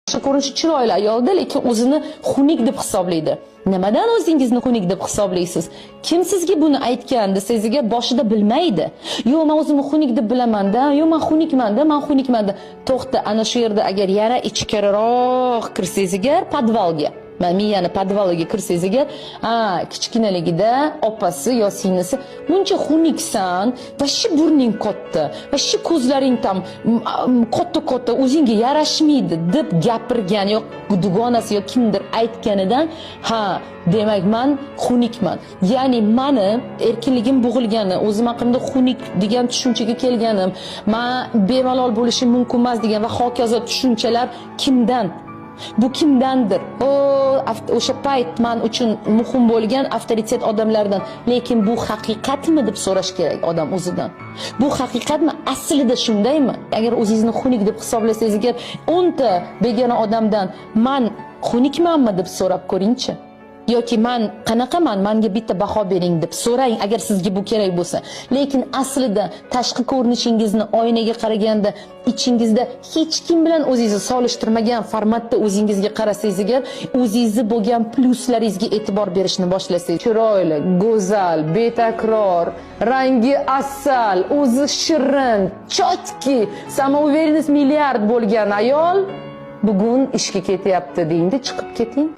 Tashqi ko'rinishi chiroyli ayolda, lekin o'zini xunuk deb hisoblaydi. Nimadan o'zingizni xunuk deb hisoblaysiz? Kim sizga buni aytgan desangiz agar, boshida bilmaydi. Yo'q, man o'zimni xunuk deb bilaman-da, yo'q, man xunukman-da, man xunukman-da. To'xta, ana shu yerda agar yana ichkariroq kirsangiz agar, подвал ga, mana miyani подвал iga kirsangiz agar, ha, kichkinaligida opasi yo singlisi: "Buncha xunuksan, вообще burning katta, вообще ko'zlaring там katta katta, o'zingga yarashmaydi", deb gapirgan yo dugonasi yo kimdir aytganidan, ha, demak, man xunukman, ya'ni mani erkinligim bo'g'ilgani, o'zim haqimda xunuk degan tushunchaga kelganim, man bemalol bo'lishim mumkin emas degan va hokazo tushunchalar kimdan? Bu kimdandir? O o'sha payt man uchun muhim bo'lgan avtoritet odamlardan. Lekin bu haqiqatmi deb so'rash kerak odam o'zidan. Bu haqiqatmi? Aslida shundaymi? Agar o'zingizni xunuk deb hisoblasangiz agar, 10 ta begona odamdan "Man xunukmanmi?" deb so'rab ko'ringchi yoki "Man qanaqaman, manga bitta baho bering" deb so'rang, agar sizga bu kerak bo'lsa. Lekin aslida tashqi ko'rinishingizni oynaga qaraganda, ichingizda hech kim bilan o'zingizni solishtirmagan formatda o'zingizga qarasangiz agar, o'zingizni bo'lgan plyuslaringizga e'tibor berishni boshlasangiz, chiroyli, go'zal, betakror, rangi asal, o'zi shirin, чёткий, самоуверенность milliard bo'lgan ayol bugun ishga ketyapti dengda, chiqib keting.